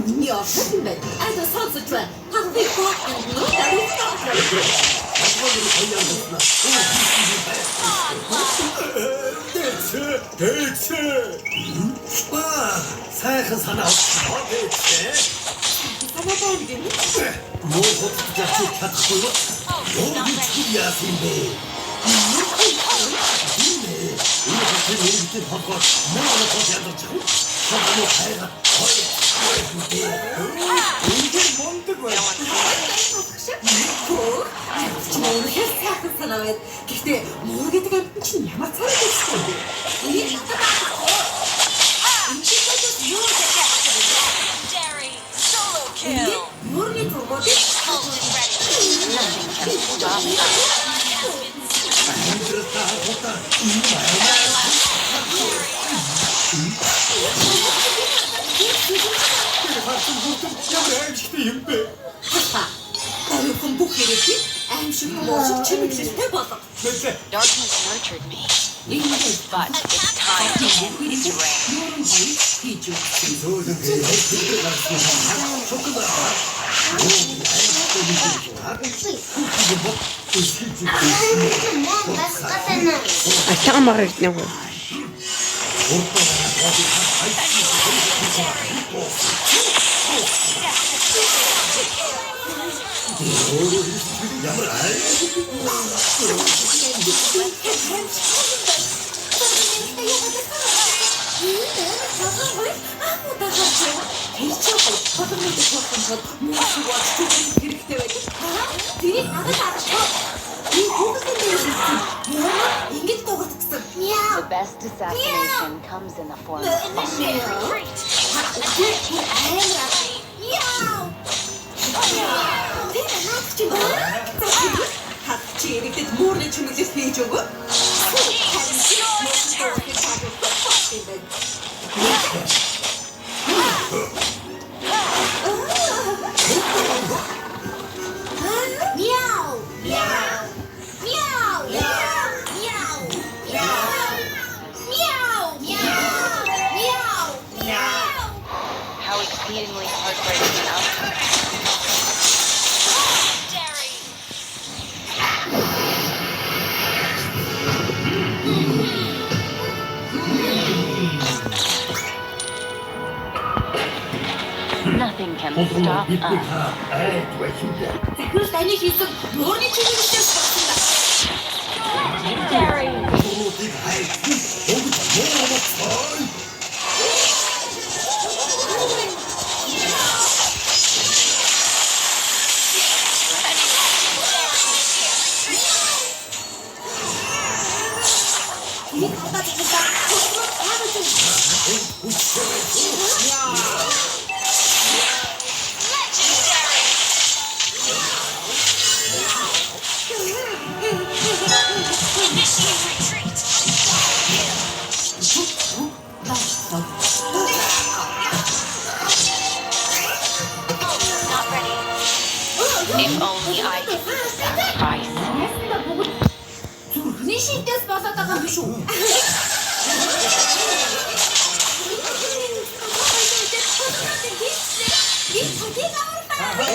Миний оршил юм байна. Ада сонсож байна. Хавхихгүй нөө даруйтай. Тэцээ, тэцээ. Аа, сайхан санаа авчихсан. Тэцээ. Санаа байна гэнэ. Муу хөтөлж чадахгүй юу? Юу гэж яасан бэ? Энэ хотын иргэдийн толгой муу болгож ядарч байгаа. Толгой хайгаад хоёр хоёр бүтээ. Үнэхээр мундаг байна. Хөөх. Чи үнэхээр сайхан санаа байна. Гэхдээ муу гэдэг амьтан чинь ямар царай гэсэн бэ? Энийг надад авахгүй. Энэ чинь юу гэж Legendary solo kill. Ингээд мөрний зургуудыг Ult is ready. Nothing can stop us. Амьдралдаа хутаа юм аа. Тэр харсан бүтэн ямар аимшигтай юм бэ? Хаа. Даруйхан бүх хэрэгийг аимшиг муу шиг чимэглэлтэй болго. Мэлээ. Darkness nurtured me, Ингээд but it's time to end its reign. мөрөн хоёр хийж өгсөн. Зөөлөн тэр гарсан шоколад. Ачаамаар ирнэ гоо. Ямар The best assassination comes in the form of fire. Чи иргэдэд муурны чимэглэл хийж өгөө. Мяу! Мяу! Мяу! Мяу! Мяу! Мяу! Мяу! Мяу! How exceedingly heartbreaking an outcome. Nothing can stop us. Захирал таны хийсэн муурны чимэглэлээс болсон ба. Legendary. Тэрийг хадаад захирал хөдөлгөөн таавал Legendary. Initiate retreat. Ult is not ready. If only I could be the sacrifice. Ясна бүгд зүрхний шинтээс болоод байгаа юм биш үү?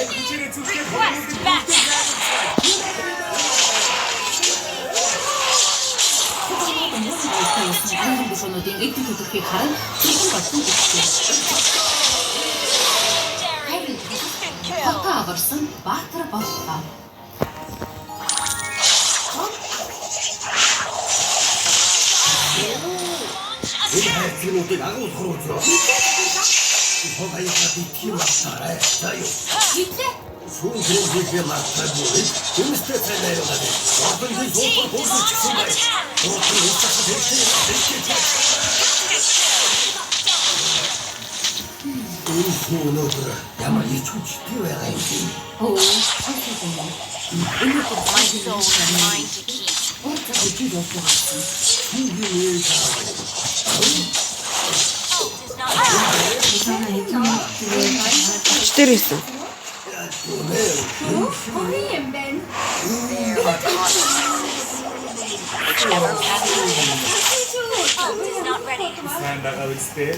Request backup. Бушуунуудын эд төлөвхийг харан цэргэн болсон гэжээ. Legendary. Instant kill. Хотоо аварсан Баатар боллоо. Энэ хайрцагнуудыг агуулгах руу зөө. Хог аяга битгий мартаарай. За юу. Хитлээ. Шүүн хэрэглээ мартаагүй. Юмстэй цай найруулаад. Ордонгийн суур буусан ч гэсэн бай. Ордон үүсэх хэрэгтэй. Энэ хүн өнөөдөр ямар ич хүчтэй байгаа юм бэ? Оо, сонсох юм уу? Өнөөдөр My soul is mine to keep. Уур цаг үгүй болсон. Хүүгийн ээж аав. Ult is not ready. Өч дээр исэн. Хөрийн юм байна. There are consequences. Whichever path you take. Ult is not ready. Сайн байгаа үстэй.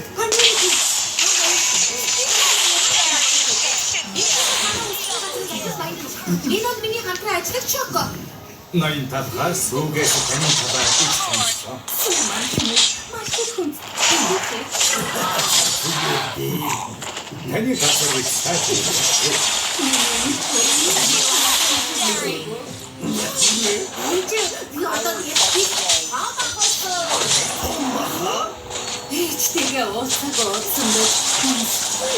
Энэ бол миний хамтран ажиллагч Шоко. Ноён талхаа сүүгээс таны талаар их сонссон. Сүү маань маш их хүнд. Таны газар их сайхан юм шүү. Энд би одоо би таамаг болсон. Ээжтэйгээ уулзаагүй уулзсан байж.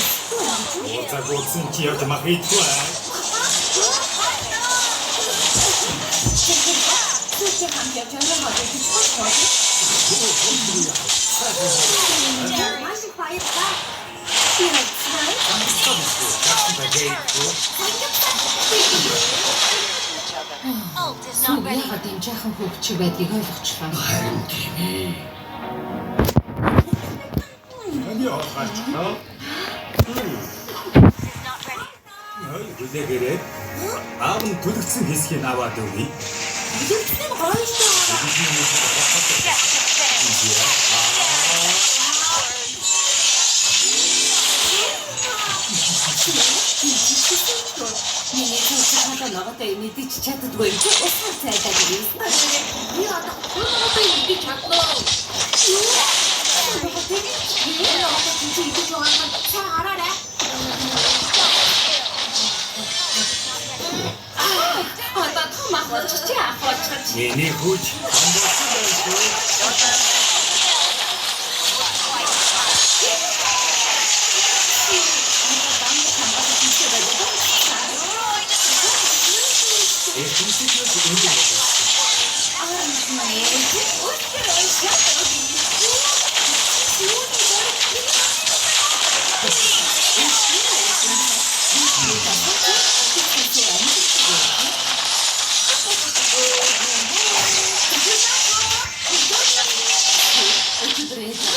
Уулзаагүй уулзсан чи явж мах идэх аа. Сүүтэй хамт явж байгаа хоолой гэж бодсон. Маш их баярлалаа. Би хайцгаа. Each other. Ult is not Сүү ready. яагаад ийм жаахан хүүхд байдгийг ойлгочлаа. Харин тийм ээ. Таны хоол гарчлаа. Is not ready. Ной хүлээгээрэй. Аав нь түлэгдсэн хэсгийг аваад өгье. Үлэгдсэн гоё шүү. Death to them. Миний цуцхаа ногоотой мэдэж чаддгүй юм чи усаар цайдаад ирсэн. Би одоо ногоотой мэдэж чадлаа. Юу? Ногоотой би ногоотой чи идэж байгаа юм чи хараарай. Одоо том ах болчих чи ах болчих. Миний хүч хамгаалсан байна шүү. Эрхэмсэд өндөр болсон.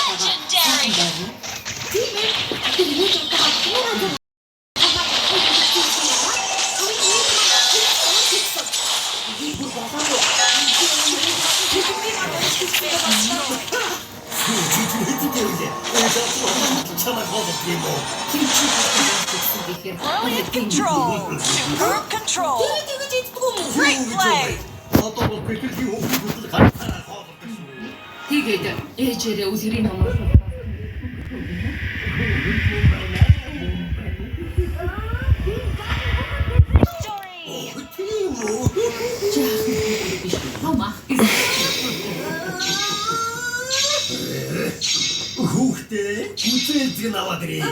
Legendary. Тийм ээ. Тэр юу ч утгаа Сүү чи чи хэдий гэвэл ээж аав нь чамайг хоолох юм уу? Brilliant control. Superb control. Тэгэж иддэг юм уу? Great play. Одоо бол бэлтгэлийн хүүхдүүд хүртэл ганцаараа хооллодог шүү. Тэгээд ээжээрээ үлгэрийн номоор Victory. Тийм үү? жаахан биш том ах гэсэн. Хүүхдээ хүзээ эзэг нь аваад ирээ.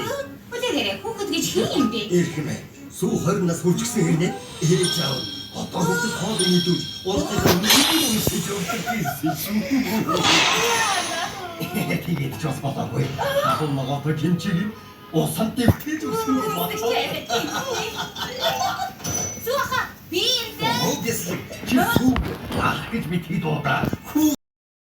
Хүлээгээрэй. Хүүхэд гэж хин юм бэ? Эрхэм ээ. Сүү 20 нас хүрчихсэн хэрнээ ээж аав нь одоо хүртэл хоол идүүж урдынхаа миний үсэж өгдөг гэсэн шүү. Тэгээд ч бас болоогүй. Ахын ногоотой кимчиг усан дэвтэж өгсөн гэж бодлоо. Сүүха би ирсэн. Оо гэсэл чи сүү ах гэж битгий дуудаа.